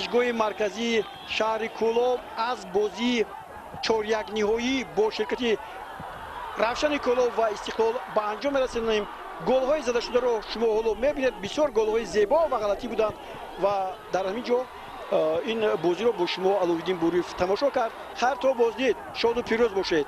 Варзишгоҳи марказии шаҳри Кӯлоб аз бозии чорякниҳоӣ бо ширкати Равшани Кӯлоб ва Истиқлол ба анҷом мерасонем. Голҳои задашударо шумо ҳоло мебинед. Бисёр голҳои зебо ва ғалатӣ буданд ва дар ҳамин ҷо ин бозиро бо шумо Аловиддин Буриев тамошо кард. Хайр, то боздид, шоду пирӯз бошед.